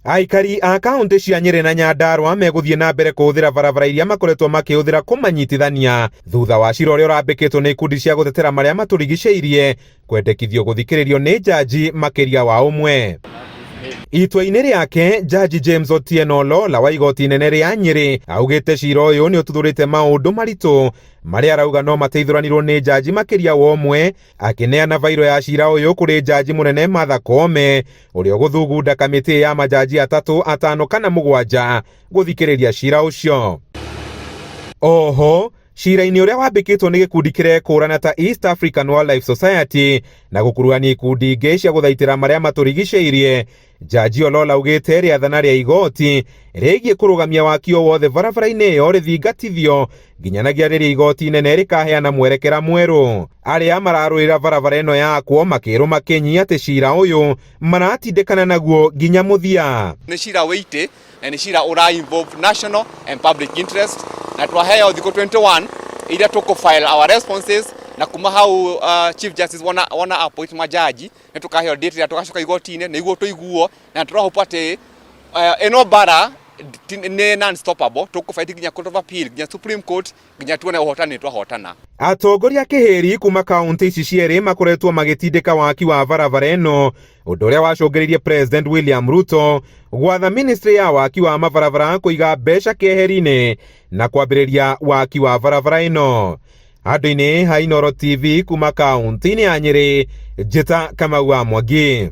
Aikari a kaunti cia Nyĩrĩ na Nyandarua megũthiĩ na mbere kũhũthĩra barabara iria makoretwo makĩhũthĩra kũmanyitithania thutha wa cira ũrĩa ũrambĩkĩtwo nĩ ikundi cia gũtetera marĩa matũrigicĩirie kwendekithio gũthikĩrĩrio nĩ njanji makĩria wa ũmwe. Itua-inĩ rĩake, Jaji James Otieno Olola wa igoti inene rĩa Nyĩrĩ augĩte cira ũyũ nĩ ũtuthũrĩte maũndũ maritũ marĩa arauga no mateithũranirwo nĩ njanji makĩria wa ũmwe, akĩneana bairo ya cira ũyũ kũrĩ njanji mũnene Martha Koome ũrĩa ũgũthugunda kamĩtĩ ya majaji 3, 5 kana 7 gũthikĩrĩria cira ũcio. Oho, cira-inĩ ũrĩa wambĩkĩtwo nĩ gĩkundi kĩrekũrana ta East African Wildlife Society na gũkuruhania ikundi ingĩ cia gũthaitĩra marĩa matũrigicĩirie, Jaji Olola augĩte rĩathana rĩa igoti rĩgiĩ kũrũgamia waki o wothe barabara-inĩ ĩyo rĩthingatithio nginyanagia rĩrĩa igoti inene rĩkaheana mwerekera mwerũ. Arĩa mararũĩra barabara ĩno yakwo makĩrũma kĩnyi atĩ cira ũyũ maratindĩkana naguo nginya mũthia. Nĩ cira wĩitĩ na nĩ cira ũra involve national and public interest, na twaheo thikũ 21 iria tũkũ file our responses, na kuma hau Chief Justice wona appoint majaji nĩ tũkaheo date ĩrĩa tũgacoka igoti-inĩ nĩguo tũiguo, na tũrahope atĩ ĩno bara nĩ non-stoppable, tũkũ fight nginya Court of Appeal, nginya Supreme Court, nginya tuone ũhotani twahotana. Atongoria kĩhĩri kuma kaunti ici cierĩ makoretwo magĩtindĩka waki wa barabara ĩno, ũndũ ũrĩa wacũngĩrĩirie President William Ruto gwatha ministry ya waki wa mabarabara kũiga mbeca keheri-inĩ na kwambĩrĩria waki wa barabara ĩno. Andũ-inĩ ha Inooro TV kuma kaunti-inĩ ya Nyĩrĩ, Njĩta Kamau wa Mwangi.